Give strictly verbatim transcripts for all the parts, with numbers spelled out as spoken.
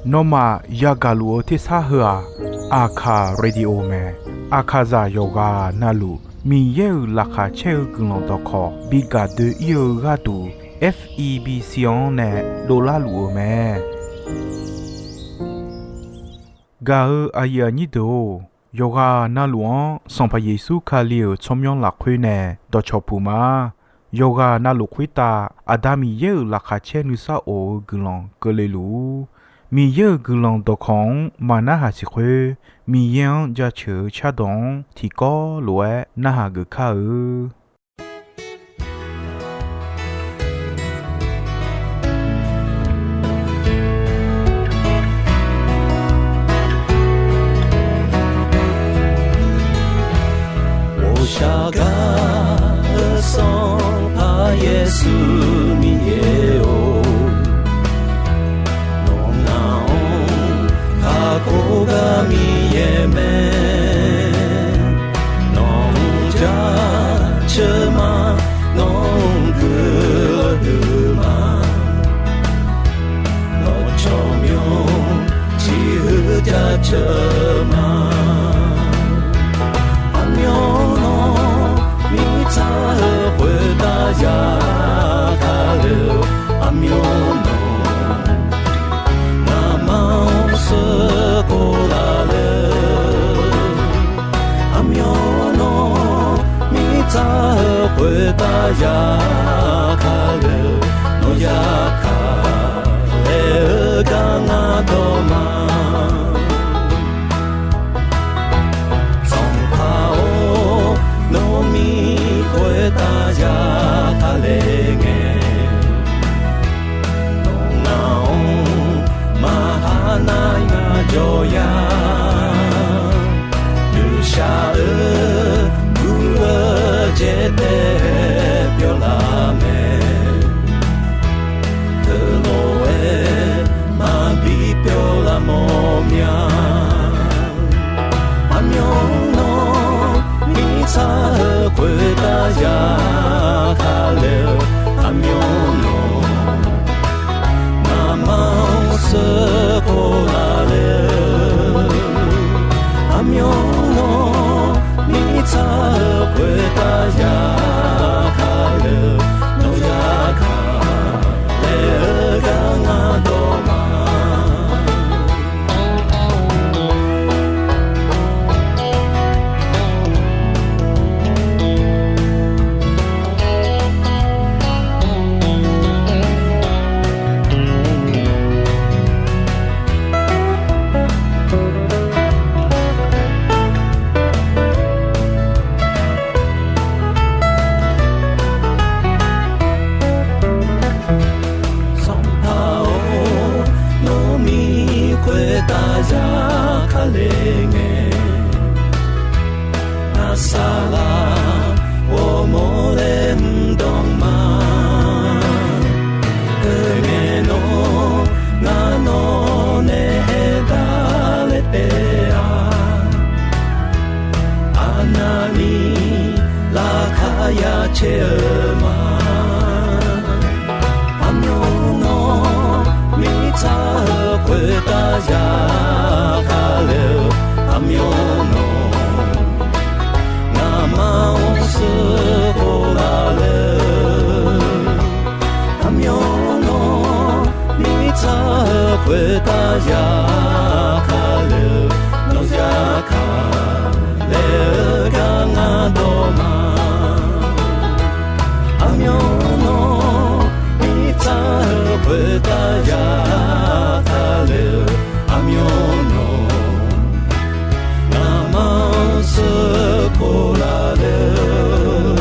Nawmaf yagaq luf-eu tersar heu-aq, Aqkaq Radio mae. Aqkaqzaq yawqghaq navluf Miqyaer-euq laqkhaq caer-eu guiqlanq dawqkawq bi gaq doe-ir-eu gharduq, F E B C-anr nae dovlar luf-eu mae. Gaq-eu aqyuif aqnyir deuq-or, yawqghaq navluf-anr Sanqpaq Yeqsur Kali-euq tsawrmyanr lafkhoer nae dawqcawq puq ma. Yawqghaq navluf khoertav Aqda Miqyaer-euq laqkhaq caer nuisar of-eu guiqlanq keuvle luf-ur. Miqyaer-euq guiqlanq dawqkawq-anr maqnarhaq siq khoer, Miqyaer-anr jaceuq-eu cardawq-anr tiqkawv lof-aer narhaq geuf kar-eu. Ghoqshaq gaq-eu Sanqpaq Yeqsur Miqyaer-or, nawq ngaq-anr kakhof gar Miqyaer mae. Nawq-anr jaceuq ma, nawq-anr guiqlanq huiq ma. Nawq tsawrmyanr tiq huiq jaceuq ma. Aqmyanluf mirtsaq-eu khoertav ya kale-eu, aqmyanluf ngamaf-anr sheuqkhof laf le. Aqmyanluf mirtsaq-eu khoertav ya kale-eu, nawq ya kale-eu gar ngar dawq ma. Sanqpaq-or, nawq mir khoertav ya kale ngae, nawq ngaq-anr maqha nar ngaq jawr ya. Ghoqshaq-eu guv-eu jaetae pyawlaf mae. Teulof-aer maqbi pyawlaf mawf mya. Aqmyanluf mirtsaq-eu khoertav ya kale-eu, aqmyanluf ngamaf-anr sheuqkhof laf le-eu, aqmyanluf mirtsaq-eu khoertav ya kale-eu, nawq ya kale-eu gar ngar dawq ma. Sanqpaq-or, nawq mir khoertav ya kale ngae, ngar saqlaq ghawrmawr laer mr dawq ma. Teungae nawr ngar nawq nae aerdar laer taef-a. Aqnavni laqkhaq ya caer-eu ma. Aqmyanluf mirtsaq-eu khoertav ya kale-eu, aqmyanluf ngamaf-anr sheuqkhof laf le-eu, aqmyanluf mirtsaq-eu khoertav ya kale-eu, nawq ya kale-eu gar ngar dawq ma. Aqmyanluf mirtsaq-eu khoertav ya kale-eu, aqmyanluf ngamaf-anr sheuqkhof laf le-eu,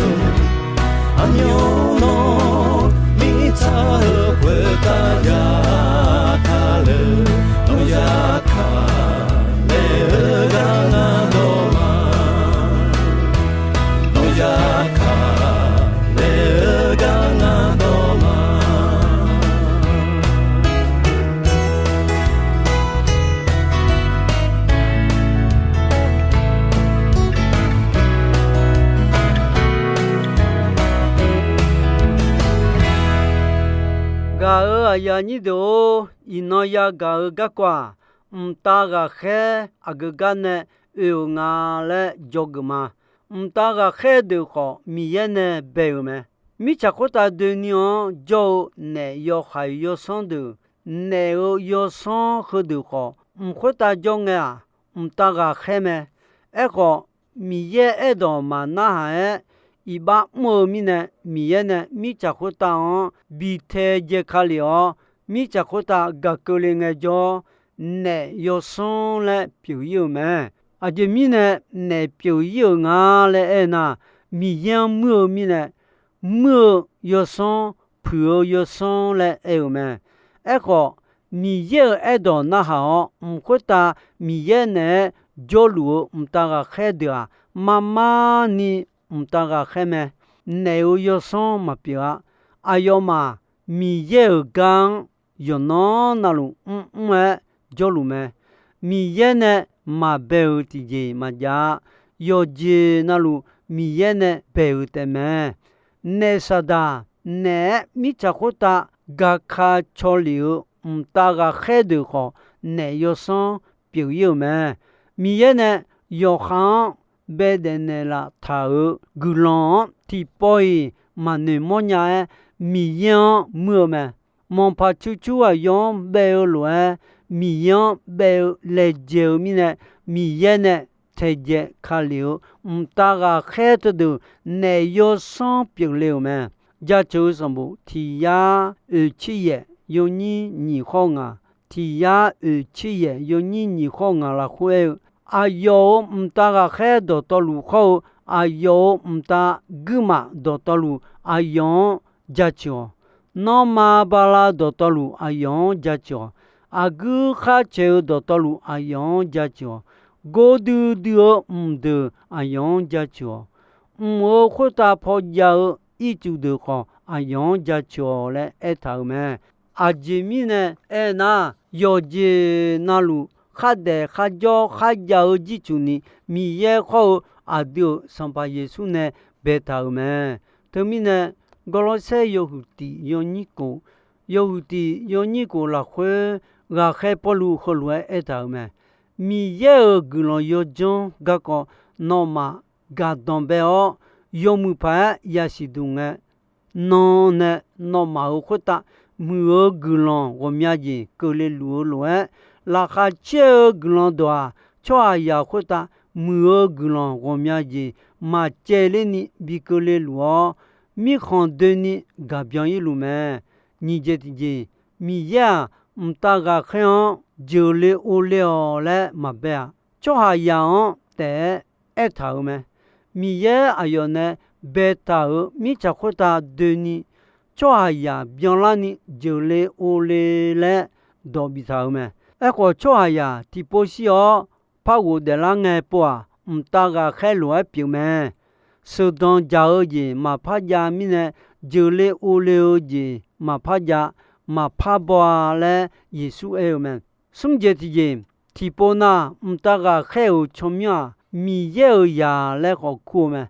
aqmyanluf mirtsaq-eu khoertav ya kale-eu, nawq ya kale-eu gar ngar dawq ma. Nawq ya kale-eu gar ngar dawq ma. Gaq-euq aqyuif aqnyir deuq-or, iqnan yagaq-eu garkawv-aq, mqtav ghaqkhaer aqgeu gar nae oe-euq nga laer dzawgeuf ma. Mqtav ghaqkhaer deuq khawf, Miqyaer nae bae-euq mae. Mirtsaq khoertav doeni-anr jawr-eu naef yawhaiq yawsanr deuq, naef-euq yawsanr heudeuq khawf, mq khoertav jawr ngae-aq, mqtav ghaqkhaer mae. Aerkhawf, Miqyaer aerdawq maqnarhaq-aer iqbax mr-eu mirnae, Miqyaer nae mirtsaq khoertav-anr bi taedzae ka lef-awr, mirtsaq khoertav gaq keuvle ngaejawr, naef yawsanr laer pyeuf ir-euq mae. Aqjeq mirnae naef pyeuf ir-euq nga laer aernar, Miqyaer-anr muir-eu mirnae, muir-eu yawsanr, puiq-eu yawsanr laer aer-euq mae. Aerkhawf, Miqyaer-euq aerdawq narhaq-awr, mq khoertav Miqyaer naeq-aer jawrluf-eu mqtav ghaqkhaer deuq-aq, marmar ni mqtav ghaqkhaer mae. Naef-euq yawsanr maqpyeuf-a. Aqyawfmaf Miqyaer-euq gar-anr yawqnan navluf mrmr-aer jawrluf mae. Miqyaer nae maqbae-euq tiqjeq maqjav-a. Yawqjeq navluf Miqyaer nae bae-euq taefmae. Naef Saqdaq naeq-aer mirtsaq khoertav gaka caw lef-eu mqtav ghaqkhaer deuq khawf, naef yawsanr pyeuf ir-euq mae. Miqyaer nae yawqha-anr baedaef naeqlaf taq-euq guiqlanq-anr tiqpawf-iq maqnoeq mawrnya-aer, Miqyaer-anr muir-eu mae. Manqpaq cucur aqyawf-anr bae-eu lof-aer, Miqyaer-anr bae-eu laejae-eu mirnae, Miqyaer nae taedzae ka lef-eu mqtav ghaqkhaer teudeuq naef yawsanr pyeufle-euq mae. Jaceuq-eu sanqbof tiq yar oeq tser yaef yawnyir nyiq khawr ngaq, tiq yar oeq tser yaef yawnyir nyiq khawr ngaq lafkhoer aer-eu, aqyawf-euq mqtav ghaqkhaer dawqtawvluf khawr-eu, aqyawf-euq mqtav guirmaf dawqtawvluf aqyawf-anr jaceuq-awq. Nanrma bala dawqtawvluf aqyawf-anr jaceuq-awq. Aqguir khar caeq-eu dawqtawvluf aqyawf-anr jaceuq-awq. Gordui dui-eu mqdeuq aqyawf-anr jaceuq-awq. Mq-euq khoertav paw jav-eu ircuf deuq khawf, aqyawf-anr jaceuq-awq laer aertaq-euq mae. Aqjeq mirnae aernar, yawqjeq navluf khardaef kharjawr kharjav-eu jircuf ni, Miqyaer khawr-eu aqdui-euq Sanqpaq Yeqsur nae baetaq-euq mae. Teumirnae, Gawrlawrsaer yawhuiq tiq yawnyir kof, yawhuiq tiq yawnyir kof lafkhoer, ghaqkhaer Pawrluv heulof-aer aertaq-euq mae. Miqyaer-euq guiqlanq yawdzanr garkawv nawmaf gaqdanq bae-awr, yawmuiq paq-aer yasiq duq ngae, nan nae nawmaf-euq khoertav muiq-eu guiqlanq ghawqmya jeq keuvle luf-eu lof-aer, laqkhaq caer-eu guiqlanq dawq-aq, tsawrhaqzaq khoertav muiq-eu guiqlanq ghawqmya jeq maqcaevler ni bi keuvle luf-awr, mirkhanq doeni gaq byan ir luf mae. Nyiq jeq tiqjeq, Miqyaer-aq, mqtav ghaqkhaer-anr jeuqle ovle-awq laer maqbae-aq, tsawrhaqzaq-anr taef-aer aertaq-euq mae. Miqyaer aqyawf nae baetaq-euq mirtsaq khoertav doeni, tsawrhaqzaq byanlarni jeuqle ovle laer dawq biftaq-euq mae. Aerkhawf, tsawrhaqzaq tiqpov shir-awr par ghofdaef lar ngae pov-aq, mqtav ghaqkhaer lof-aer pyeuf mae. Sheuqdanq dzaq-eu jeq maqpar jav mirnae, jeuqle ovle-eu jeq maqpar jav, maqpar baw-a laer Yeqsur aer-eu mae. Smr jeq tiqjeq, tiqpov nar, mqtav ghaqkhaer-euq tsawrmyanr-aq, Miqyaer-euq zaq laer khawf kur-eu mae.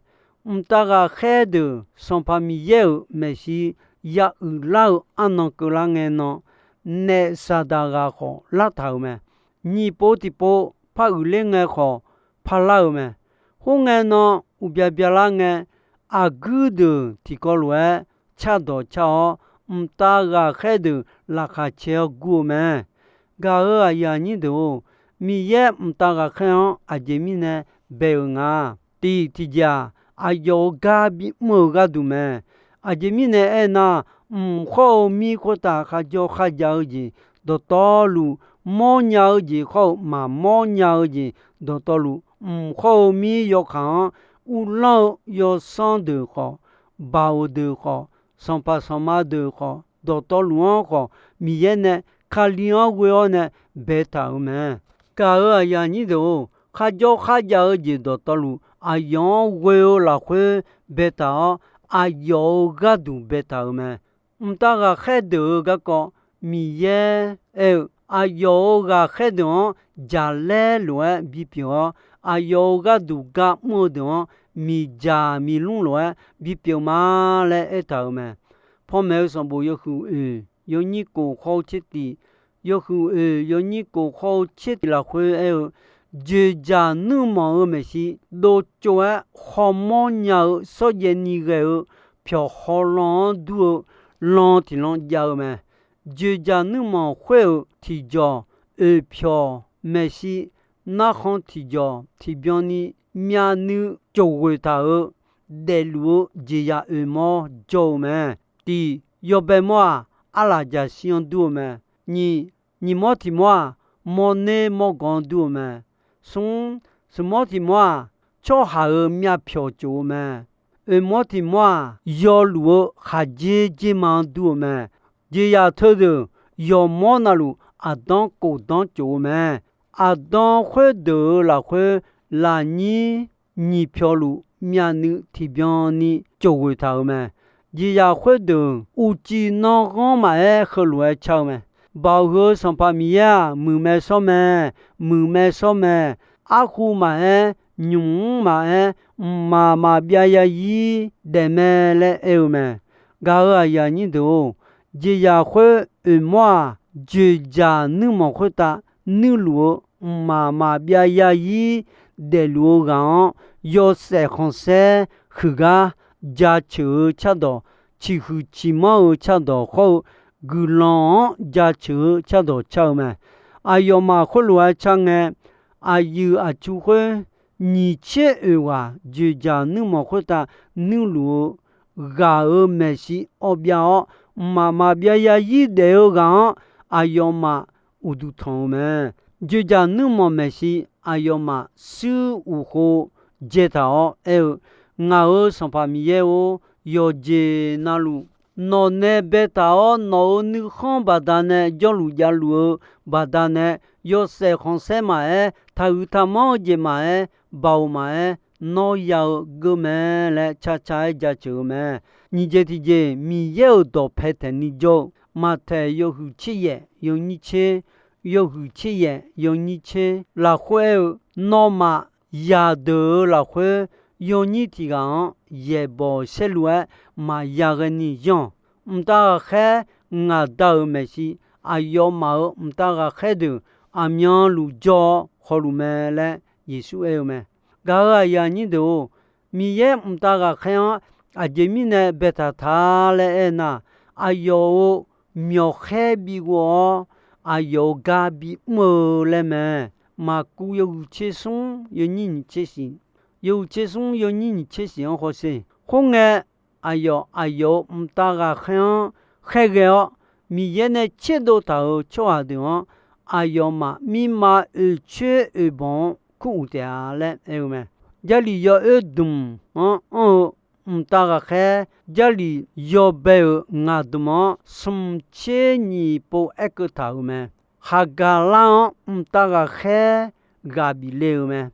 Mqtav ghaqkhaer deuq Sanqpaq Miqyaer-euq maeqshi ya uiqlar-eu arnan keuvlar ngae nan, naef Saqdaq ghaq khawf lartaq-euq mae. Nyiq pov tiq pov par uiqler ngae khawf parlar-euq mae. Khoerngae nan uqbya byalar ngae, aqguir deuq tiqkawv lof-aer cardawq car-awr, mqtav ghaqkhaer deuq laqkhaq cae-awr gur-eu mae. Gaq-euq aqyuif aqnyir deuq-or, Miqyaer mqtav ghaqkhaer-anr aqjeq mirnae bae-euq nga. Tiq tiqjeq-aq, aqyawf-euq gar bimr-eu gharduq mae. Aqjeq mirnae aernar, mq khawr-eu mir khoertav kharjawr kharjav-eu jeq dawqtawvluf, mawrnya-eu jeq khawr-eu maqmawr nya-eu jeq dawqtawvluf, mq khawr-eu mir yawkaq-anr uvlanr-eu yawsanr deuq khawf, baoq deuq khawf, sanqpaq sanqma deuq khawf, dawqtawvluf-anr khawf, Miqyaer nae Kali-anr ghoe-awr nae baetaq-euq mae. Gaq-euq aqyuif aqnyir deuq-or, kharjawr kharjav-eu jeq dawqtawvluf aqyawf-anr ghoe-eu lafkhoer baetaq-awr, aqyawf-euq gharduq baetaq-euq mae. Mqtav ghaqkhaer deuq-euq garkawv Miqyaer aer-eu, aqyawf-euq ghaqkhaer deuq-anr jaqlaer lof-aer bipyeuf-awr, aqyawf-euq gharduq gar mr-eu deuq-anr miqdzaq miqlmr lof-aer bipyeuf ma laer aertaq-euq mae. Panmaeq-eu sanqbof yawhuiq oeq yawnyir kof khawr-eu tser tiq, yawhuiq oeq yawnyir kof khawr-eu tser tiq lafkhoer aer-eu, dzoeqdzaq nuirmanq-eu maeqshi dovtsov-aer khawmawr nya-eu shawrjaev ni ghae-eu pyawq hawlan-anr dur-eu lan tiq lan jav-eu mae. Dzoeqdzaq nuirmanq khoer-euq tiqjawq, oeqpyawq, maeqshi, narkhan tiqjawq tiqbyan ni myavnuiv cofghoeq taq-euq daefluf-eu jeqzaq oeqmawr jawr-eu mae. Tiq, yawbae mawr-aq, arlaq jaqshir-anr dur-eu mae. Nyiq, nyiq mawr tiq mawr-aq, mawrner mawrgawq-anr dur-eu mae. Smr, smq mawr tiq mawr-aq, tsawrhaq-euq myavpyawq tsof-eu mae. Oeq mawr tiq mawr-aq, yawluf-eu khaqdzer dzerma-anr dur-eu mae. Jeqzaq teudeuq yawqmawr navluf aqdanr khofdanr tsof-eu mae. Aqdan khoerdeuq-euq lafkhoer lafnyir nyiq pyawqluf myavnuiv tiqbyan ni cofghoeq taq-euq mae. Jeqzaq khoerdeuq uqcif nanghanr maqaer heulof-aer car-eu mae. Baoq heu-eu Sanqpaq Miqyaer-aq, muiqmae shawr mae, muiqmae shawr mae. Arkhu maqaer, nymq mr maqaer, mqmaq maqbyav yarzir daef mae laer aer-eu mae. Gaq-euq aqyuif aqnyir deuq-or, jeqzaq khoer oeq mawr-aq, dzoeqdzaq nuirmanq khoertav nuirluf-eu mqmaq maqbyav yarzir daefluf-eu ghaq-anr, yawshaef khanqsaer huiqgar jaceuq-eu cardawq, ciqhuiq ciqmanr-eu cardawq hawr-eu guiqlanq-anr jaceuq-eu cardawq car-eu mae. Aqyawfmaf khoerlof-aer car ngae, aqyuif aqtsu khoer nyiq tser oeq ghaq dzoeqdzaq nuirmanq khoertav nuirluf-eu ghaq-euq maeqshi awv byav-awr, mqmaq maqbyav yarzir daef-eu ghaq-anr aqyawfmaf uqduq tanq-eu mae. Dzoeqdzaq nuirmanq maeqshi aqyawfmaf shuir uqkhov dzaetaq-awr aer-eu, Ngaq-euq Sanqpaq Miqyaer-or, yawqjeq navluf nawqnae baetaq-awr, nawq-euq nuikhanr baqdanae jawrluf javluf-eu baqdanae, yawshaef khanqsaer maqaer, taqhuiq taqmanr-eu jeq maqaer, baoq maqaer, nawr ya-eu geur mae laer caca-aer jaceuq-eu mae. Nyiq jeq tiqjeq, Miqyaer-euq dawqpae taeqni jawr-eu, Maqtaeq yawhuiq tser yaef yawnyir tser, yawhuiq tser yaef yawnyir tser lafkhoer aer-eu, Nawmaf zaqdeuq-euq lafkhoer yawnyir tiq ghaq-anr yaeqbawq saerlu-aer maqya ghaeni yanr-awq. Mqtav ghaqkhaer ngaq Da-euq maeqshi, aqyawfmaf-euq mqtav ghaqkhaer deuq aqmyanluf jawr-awr khawluf mae laer Yeqsur aer-eu mae. Gaq-euq aqyuif aqnyir deuq-or, Miqyaer mqtav ghaqkhaer-anr aqjeq mirnae baetaq ta laer aernar, aqyawf-euq myawqkhaer bi ghov-awr, aqyawf-euq gar bimr-eu laer mae. Maqkuv yawhuiq tser smr yawnyir nyiq tser shiq, yawhuiq tser smr yawnyir nyiq tser shiq-anr hawsher. Khoerngae, aqyawf aqyawf-euq mqtav ghaqkhaer-anr khaerghae-awr, Miqyaer nae tserdov taq-euq tsawrhaq deuq-anr aqyawfmaf mirma oeqcoer oeqbanq-anr kuruq taef-a laer aer-eu mae. Jarlif yawoer dmq-anr anr-eu mqtav ghaqkhaer, Jarlif yawbae-euq ngaq dmq-anr smq tser nyiq pov aerkeuv taq-euq mae. Haqgaqlar-anr mqtav ghaqkhaer ghaq bif le-euq mae.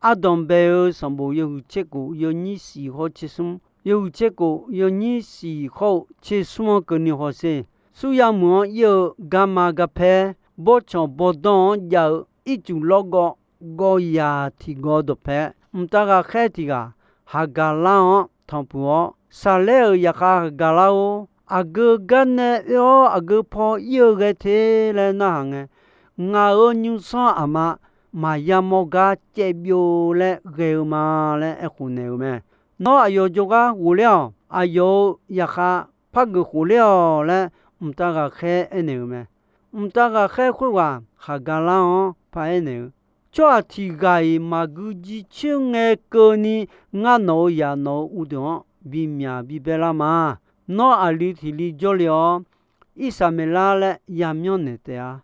Ardanq bae-eu sanqbof yawhuiq tser khof yawnyir shiq hawr tser smr, yawhuiq tser khof yawnyir shiq hawr-eu tser smr-anr keuvni hawsher. Surya meuq-anr ir-eu garma garpaer, bawrtsanq bawrdanr-anr jav-eu ircuf lawrgawv gawv yaq tiqgawv dawqpae, mqtav ghaqkhaer tiq ghaq Haqgaqlar-anr tanqpuq-awr, Saqlaer-euq zaqkhav Haqgaqlar-or, aqgeu gar nae oe-awr aqgeu paw ir-eu ghae te laer narhaq ngae, ngaq-euq nymrsanr aqma maqya mawr gar caev byov laer ghae-eu ma laer aerkhof naeq-euq mae. Nawr aqyawf jawrgar ghofler-awq. Aqyawf-euq zaqkhav par geuf khofler-awq laer mqtav ghaqkhaer aernaeq-euq mae. Mqtav ghaqkhaer khoerghaq Haqgaqlar-anr paraer naeq-eu, Tsawrhaq tiq ghaq-iq maqgui jircoer ngae keuvni, ngar nawq-euq zaq nawq-euq uvdeuq-anr bimyaq bibae lar ma. Nawr aqli tiq li jawrle-awr, Irsaqmeqlar laer yamyanr naeq taef-a.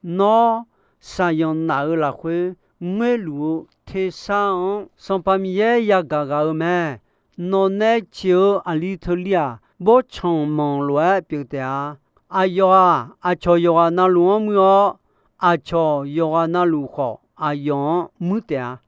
Nawr saqyanq naf-euq lafkhoer ngoerluf-eu tersar-anr Sanqpaq Miqyaer yagaq ghaq-eu mae. Nawq nae ceq-eu aqli teulir-aq, bawrtsanq manq lof-aer pyeuf taef-a. Aqyawf-aq, aqcawq yawqghaq navluf-anr muir-awr, aqcawq yawqghaq navluf khawf aqyawf-anr muir taef-a.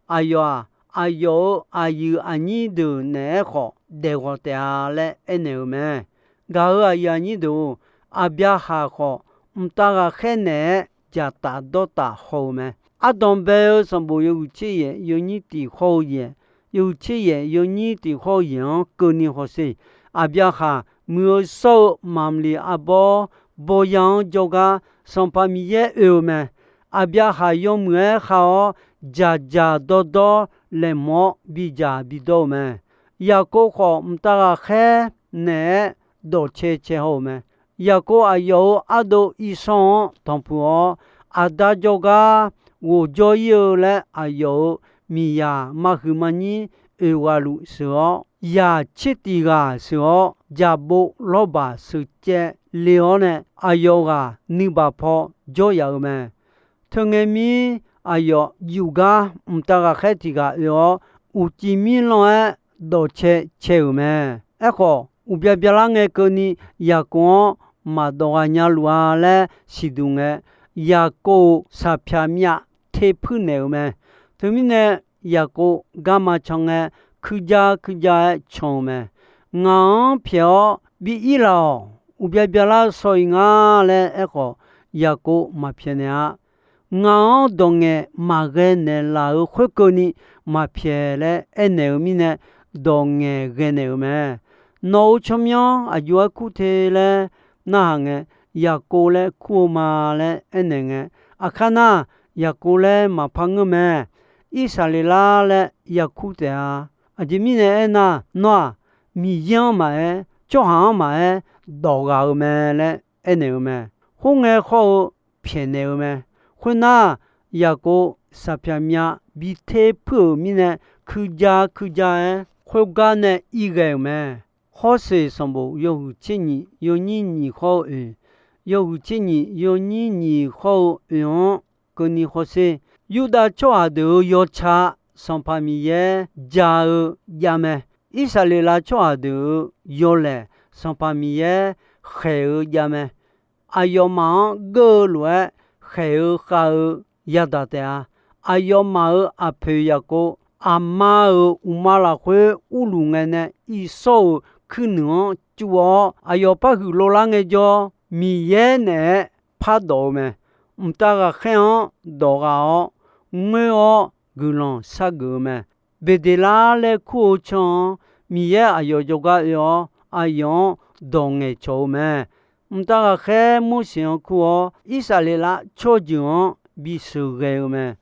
Aqyawf-aq, aqyawf-euq aqyuif aqnyir deuq naeq-aer khawf daeqghawq taef-a laer aernaeq-euq mae. Gaq-euq aqyuif aqnyir deuq-or, Aqbyaqhaq khawf mqtav ghaqkhaer naeq-aer dzaqtaf dawrtaf haw-eu mae. Ardanq bae-eu sanqbof yawhuiq tser yaef yawnyir tiq hawr-eu yaef, yawhuiq tser yaef yawnyir tiq hawr-eu yaef-anr keuvni hawsher. Aqbyaqhaq muiq-eu shawr-eu maqmqliq arbawr bawya-anr jawrgar Sanqpaq Miqyaer oe-eu mae. Aqbyaqhaq yawmuiq-aer khav-awr, dzaqdzaq dawrdawr laeqhmq-awr bidzaq bidawr-eu mae. Yaqkov khawf, mqtav ghaqkhaer naeq-aer dawqcae cae haw-euq mae. Yaqkov aqyawf-euq ardov Irshawr-anr tanqpuq-awr, aqda jawrgar ghofjawr ir-eu laer aqyawf-euq miqyaq mahuiq manyir oeq ghaq luf sheuq-awr, yaq tser tiq ghaq sheuq-awr, jaqbov lawrbaq sheuqcaev le-awr nae, aqyawf ghaq nuibaq paw jawr yaf-euq mae. Teungae mir, aqyawf yufgar mqtav ghaqkhaer tiq ghaq oe-awr, uqcif mirlanr-aer dawqcae cae-euq mae. Aerkhawf, uqbya byalar ngae keuvni Yaqkov-anr maqdawq ghaq nya luf-a laer siqduq ngae, Yaqkov-euq saqpyaq myav te puir naeq-euq mae. Teumirnae, Yaqkov garma can ngae, kuirjar kuirjar-aer can-eu mae. Ngaq-anr pyaeq-awr bi ir laf-awq. Uqbya byalar shaw-iq nga laer aerkhawf, Yaqkov maqpyaeq naeq-a. Ngaq-anr dawq ngaeq maqghae naeqlaf-euq khoerkeuvni maqpyaeq laer aernaeq-eu mirnae, dawq ngaeq ghae naeq-euq mae. Nawq-euq tsawrmyanr aqjox-aer kur te laer narhaq ngae, Yaqkov laer kur-eu ma laer aernaeq ngae, aqkar nar, Yaqkov laer maqpar ngeur mae. Irsaqleqlav laer yakur taef-a. Aqjeq mirnae aernar, nawr-aq, Miqyaer-anr maqaer, tsawrhaq-anr maqaer, dawq ghaq-eu mae laer aernaeq-eu mae. Khoerngae khawr-eu pyaeqnaeq-eu mae. Khoernar, Yaqkov saqpyaq myav bi ter puir-euq mirnae, kuirjar kuirjar-aer khoergar nae irghae-euq mae. Hawrseq sanqbof yawhuiq tser nyiq yawnyir nyiq khawr-eu oeq, yawhuiq tser nyiq yawnyir nyiq khawr-eu oeq-anr keuvni hawsher. Yurdav tsawrhaq deuq-euq yawtsaq Sanqpaq Miqyaer ja-eu jav mae. Irsaqleqlav tsawrhaq deuq-euq yawlaeq Sanqpaq Miqyaer khaeq-eu jav mae. Aqyawfmaf-anr geur-eu lof-aer khaeq-eu khav-eu yadaq taef-a. Aqyawfmaf-euq aqpoeq Yaqkov, aqma-euq uqma lafkhoer urluf ngae nae Irsawr-euq kuirnuiq-anr cuv-awr, aqyawf par huiq lovlar ngaejawr, Miqyaer naeq-aer pardawq-eu mae. Mqtav ghaqkhaer-anr dawq ghaq-awr, ngoer-awr guiqlanq shargeuf-eu mae. Beqdeqlar laer kur-eu can-anr Miqyaer aqyawf jawrgar oe-awr, aqyawf-anr dawq ngaeqcawq-eu mae. Mqtav ghaqkhaer Morseq-anr kur-awr, Irsaqleqlav tsawrjeuq-anr bisheuq ghae-eu mae.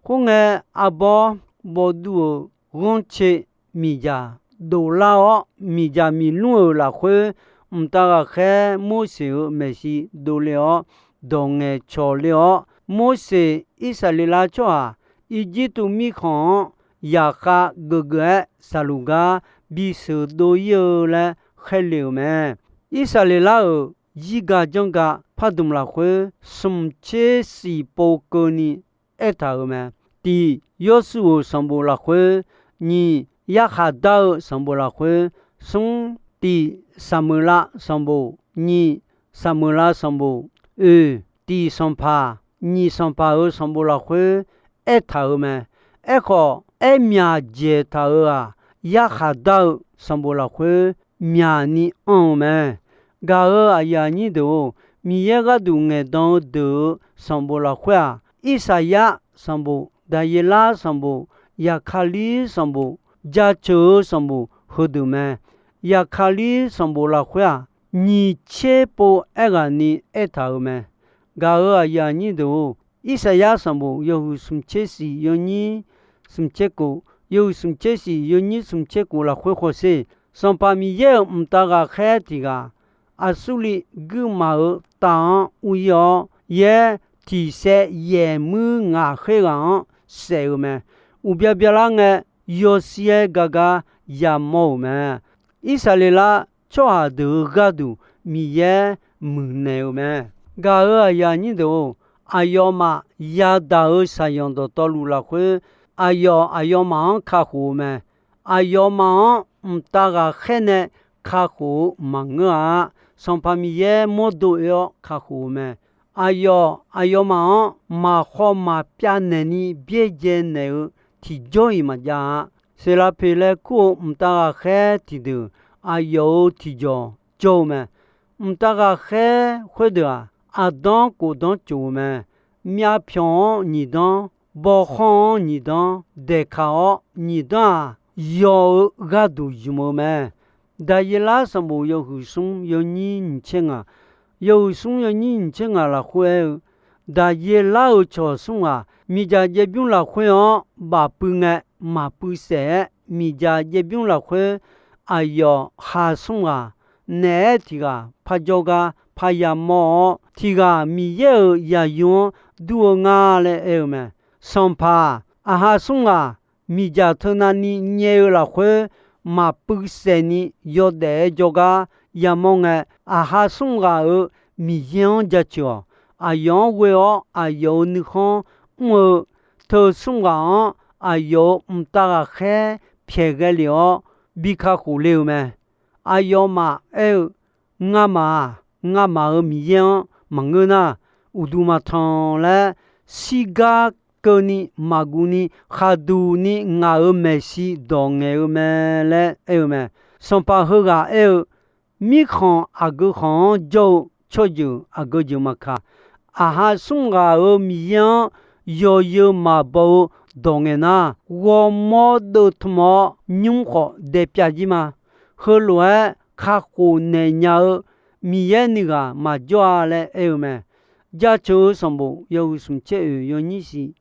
Khoerngae, arbawr bawvduv-euq ghanrcae miqdzaq dovlar-awr, miqdzaq miqlmr-euq lafkhoer, mqtav ghaqkhaer Morseq-euq maeqshi dovle-awr, dawq ngaeqcawq le-awr, Morseq Irsaqleqlav tsawrhaq Irjirtuv mirkhanq-anr yaqkhav geufgeuf-aer saqluf gar bisheuq dov ir-eu laer khaerle-euq mae. Irsaqleqlav-euq zirga janrga pardmq lafkhoer, smq tser shif pov keuvni aertaq-euq mae. Tiq, Yawrsuv-euq sanqbof lafkhoer, nyiq, Yarkhaqdar-eu sanqbof lafkhoer, smr, tiq, Saqmeuqlav sanqbof, nyiq, Saqmeuqlav sanqbof, oeq, tiq sanqpaq, nyiq sanqpaq-euq sanqbof lafkhoer aertaq-euq mae. Aerkhawf, aer myaq dzaeq taq-euq-aq, Yarkhaqdar-eu sanqbof lafkhoer myaqni anr-eu mae. Gaq-euq aqyuif aqnyir deuq-or, Miqyaer gharduq ngaeqdan-eu deuq-euq sanqbof lafkhoer-aq, Irsaqyar sanqbof, Daqyeqlar sanqbof, Yaqkalir sanqbof, jaceuq-eu sanqbof heudeuq mae. Yaqkalir sanqbof lafkhoer-aq, nyiq tser pov aerghaqni aertaq-euq mae. Gaq-euq aqyuif aqnyir deuq-or, Irsaqyar sanqbof yawhuiq smq tser shif yawnyir smq tser kof, yawhuiq smq tser shif yawnyir smq tser kof lafkhoer hawsher. Sanqpaq Miqyaer-euq mqtav ghaqkhaer tiq ghaq, Aqsurliv guirmaf-euq taf-anr ur ir-awr, yaer tiq saev yaeq muir ngaq kher ghaq-anr saef-euq mae. Uqbya byalar ngae, yawshaer gar gar yamawr-euq mae. Irsaqleqlav tsawrhaq deuq-euq gharduq Miqyaer muiqnaeq-euq mae. Gaq-euq aqyuif aqnyir deuq-or, aqyawfmaf yadaq-euq shaqzanq dawqtawvluf lafkhoer, aqyawf aqyawfmaf-anr kakhof-eu mae. Aqyawfmaf-anr mqtav ghaqkhaer nae kakhof-eu maqngeur-a. Sanqpaq Miqyaer mawrdo oe-awr kakhof-eu mae. Aqyawf aqyawfmaf-anr maqkhawf maqpyav naeqni byaerdzae naeq-eu tiqjawr-iq maqjav-a. Seqlaqpeq laer kur-eu mqtav ghaqkhaer tiqdeuq aqyawf-euq tiqjawq jawr-eu mae. Mqtav ghaqkhaer khoerdeuq-aq, aqdanr khofdanr tsof-eu mae. Myavpyawq-anr nyiq danr, bawkhanr-anr nyiq danr, daeqkaq-awr nyiq danr-aq, yaw-eu gharduq zmq-eu mae. Daqyaelar sanqbof yawhuiq smr yawnyir nyiq tser ngaq, yawhuiq smr yawnyir nyiq tser ngaq lafkhoer aer-eu, Daqyaelar-euq cawq smr ghaq miqdzaq jaev bymr lafkhoer-anr bafpuiv ngae, maqpuiv saef-aer miqdzaq jaev bymr lafkhoer aqyawf ha smr ghaq naeq-aer tiq ghaq par jawrgar par yamawr-awr, tiq ghaq Miqyaer-euq yaqyu-anr dur-eu nga laer aer-eu mae. Sanqpaq, aqha smr ghaq miqdzaq teunav ni nyae-eu lafkhoer maqpuiv saef ni yawdaef-aer jawrgar yamawr ngae, aqha smr ghaq-euq Miqyaer-anr jaceuq-awq. Aqyawf-anr ghoe-awr aqyawf-euq nuikhanr mr-eu teu smr ghaq-anr aqyawf-euq mqtav ghaqkhaer pyaeq ghae lef-awr bi kakhof le-eu mae. Aqyawfmaf aer-eu, Ngamaf-aq, ngamaf-euq Miqyaer-anr maqngeur nar, uqduq maqtanq laer, shirgar keuvni maqguv ni khaqduq ni ngaq-euq maeqshi dawq ngaeq-eu mae laer aer-eu mae. Sanqpaq heughaq aer-eu, Mirkhanq aqgeu khanq-anr jawr-eu tsawrjeuq aqgeu jeuq maqkaq, aqha smr ghaq-euq Miqyaer-anr yawzeu maqbaw-eu dawq ngaeq nar, ghawrmawr deuv tmq-awr nymr khawf daepyav jir ma. Heulof-aer kakhof naeq nya-eu Miqyaer nuighaq maqjawr-a laer aer-eu mae. Jaceuq-eu sanqbof yawhuiq smq caer oeq yawnyir siq,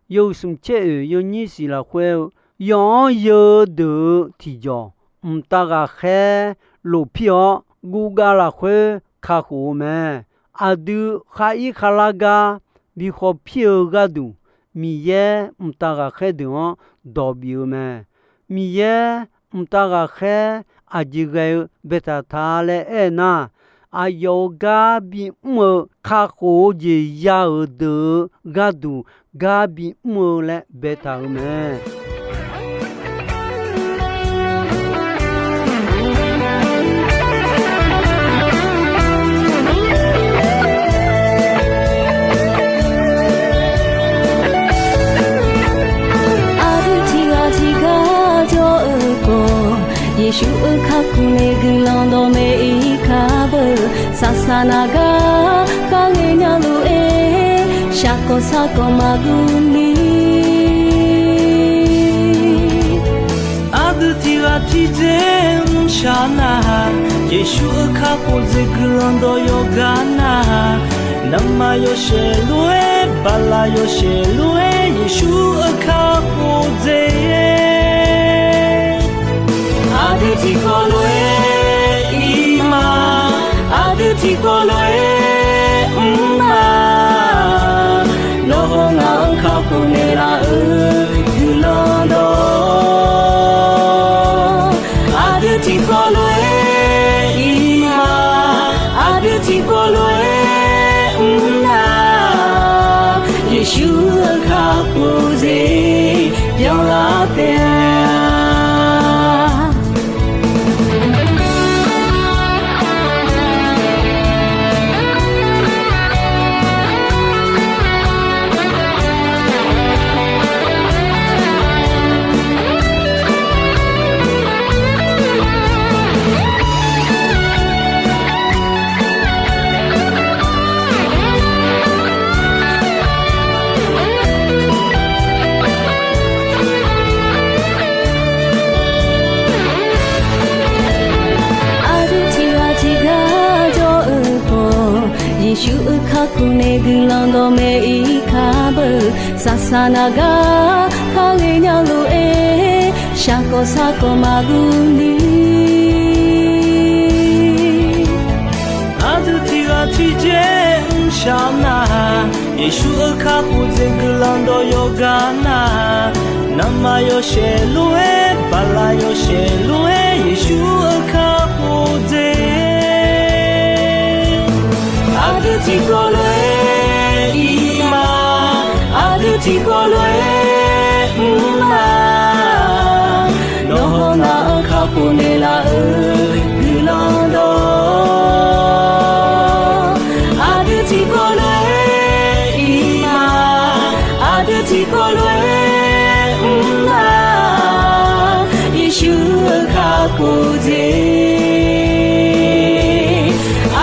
yawhuiq smq caer oeq yawnyir siq lafkhoer-eu, yawf-anr yeu-eu deuq-eu tiqjawq, mqtav ghaqkhaer lofpir-awr guvgav lafkhoer kakhof-eu mae. Aqdui khar ir kharlar gar bi khawf pir-eu gharduq, Miqyaer mqtav ghaqkhaer deuq-anr dawq bif-eu mae. Miqyaer mqtav ghaqkhaer aqjeq ghae-eu baetaq ta laer aer nar, aqyawf-euq gar bimr-eu kakhof-eu jeq ya-euq deuq-eu gharduq gar bimr-eu laer baetaq-eu mae. Aqdui tiqghaq tiqgar jawr-eu khawf, Yeqsur-euq kakhof nae guiqlanq dawqmaeq ir kar beu. Saqsaq naq gar kharngae nya lof-aer, shaqkawq saqkawq maqguv ni. Aqdui tiqghaq tiqdzer mrshaq nar-aq, Yeqsur-euq kakhof dzaeq guiqlanq dawq yawqgar nar-aq, navmaqyawshaef lof-aer, baqlaq yawshaef lof-aer, Yeqsur-euq kakhof dzaeq. Aqdui tiqkawv lof-aer ir ma, aqdui tiqkawv lof-aer mr ma. Nawr haw ngaq-anr kakhof naeqlaf-euq guiqlanq dawq. Aqdui tiqkawv lof-aer ir ma, aqdui tiqkawv lof-aer mr na. Yeqsur-euq kakhof dzaeq byanlar taef-a. Aqdui tiqghaq tiqgar jawr-eu khawf, Yeqsur-euq kakhof nae guiqlanq dawqmaeq ir kar beu. Saqsaq naq gar kharle nya lof-aer, shaqkawq saqkawq maqguv ni. Aqdui tiqghaq tiqdzer mrshaq nar-aq, Yeqsur-euq kakhof dzaeq guiqlanq dawq yawqgar nar-aq, navmaqyawshaef lof-aer, baqlaq yawshaef lof-aer, Yeqsur-euq kakhof dzaeq. Aqdui tiqkawv lof-aer ir ma, aqdui tiqkawv lof-aer mr ma. Nawr haw ngaq-anr kakhof naeqlaf-euq guiqlanq dawq. Aqdui tiqkawv lof-aer ir ma, aqdui tiqkawv lof-aer mr ma. Yeqsur-euq kakhof dzaeq.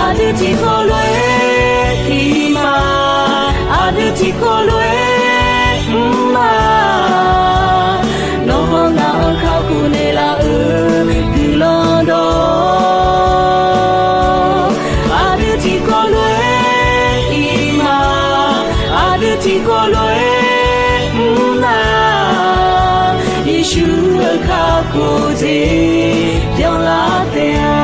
Aqdui tiqkawv lof-aer ir ma, aqdui tiqkawv lof-aer mr ma. Nawr haw ngaq-anr kakhof naeqlaf-euq guiqlanq dawq. Tiqkawv lof-aer mr nar, Yeqsur-euq kakhof jeq byanlar taef-a.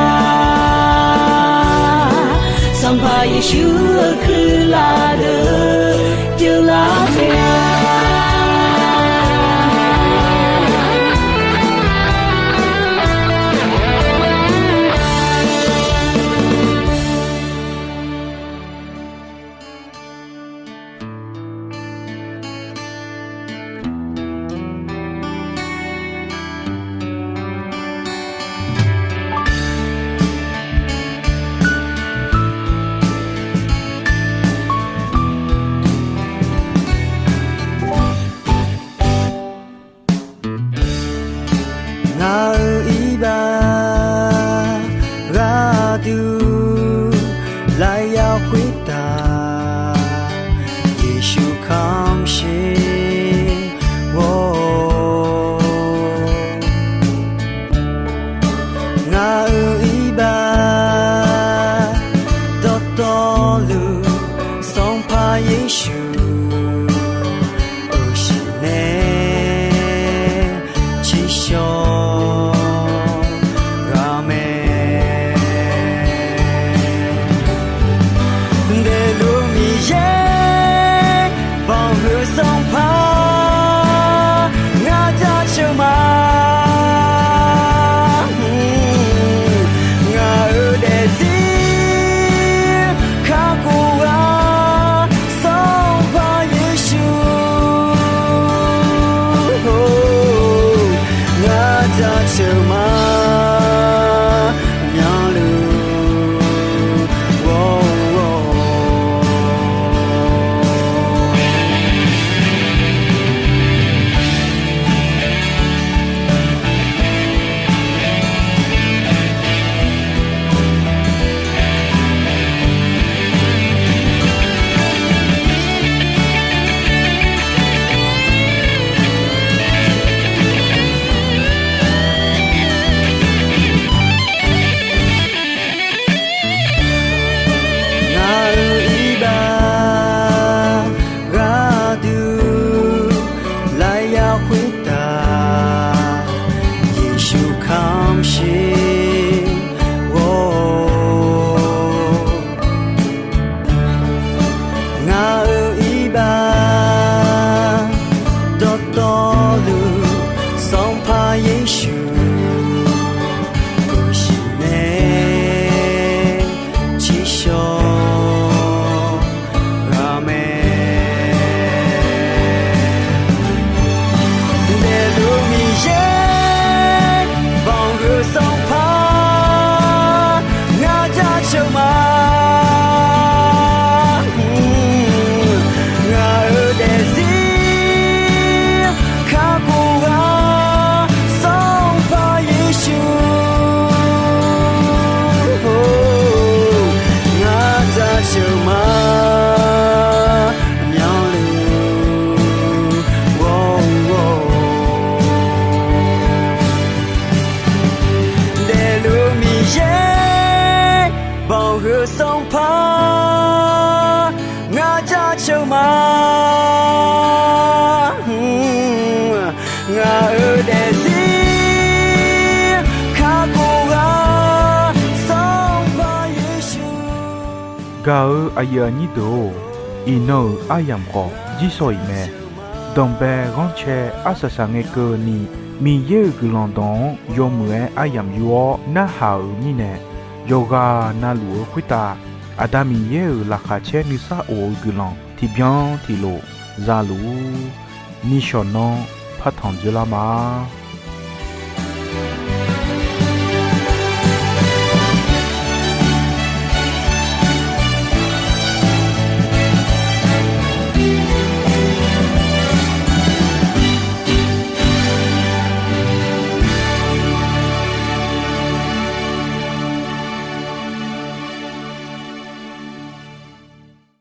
Sanqpaq Yeqsur-euq kuirlaf deuq byanlar taef-a. Ngaq-euq iqbax gharduq lafyaq khoertav, Yeqsur kamq sher-awr. Ngaq-euq iqbax dawqtawvluf, Sanqpaq Yeqsur-euq shiq nae tsiqshawq ghaq mae. Daefluf Miqyaer banqhuiq Sanqpaq, ngar jaceuq ma. Ngaq-euq daefzir kakhof ghaq Sanqpaq Yeqsur, ngar jaceuq ma. Myanluf ghawr-awr. Ngaq-euq iqbax gharduq lafyaq khoertav, Yeqsur kamq sher-awr. Ngaq-euq iqbax dawqtawvluf, Sanqpaq Yeqsur-euq shiq nae tsiqshawq ghaq mae. Daefluf Miqyaer banqhuiq Sanqpaq, ngar jaceuq ma. Ngaq-euq daefzir kakhof ghaq Sanqpaq Yeqsur, ngar jaceuq ma. Myanluf ghawr-awr. Daefluf Miqyaer banqhuiq Sanqpaq, ngar jaceuq ma. Ngaq-euq daefzir kakhof ghaq Sanqpaq Yeqsur. Gaq-eu aqyuif aqnyir deuq-or, iqnan-euq aryamq khawf jirsawq-iq mae. Danqbae ghanrcae arsaq saqngae keuvni, Miqyaer-euq guiqlanq dawq-anr yawmuiq-aer aryamq yur-awr narhaq-euq mirnae, yawqghaq navluf-eu khoertav Aqda Miqyaer-euq laqkhaq caer nuisar of-eu guiqlanq tiqbyan tiqlof za luf-ur. Nishawq nanr partanq dzoerlar ma.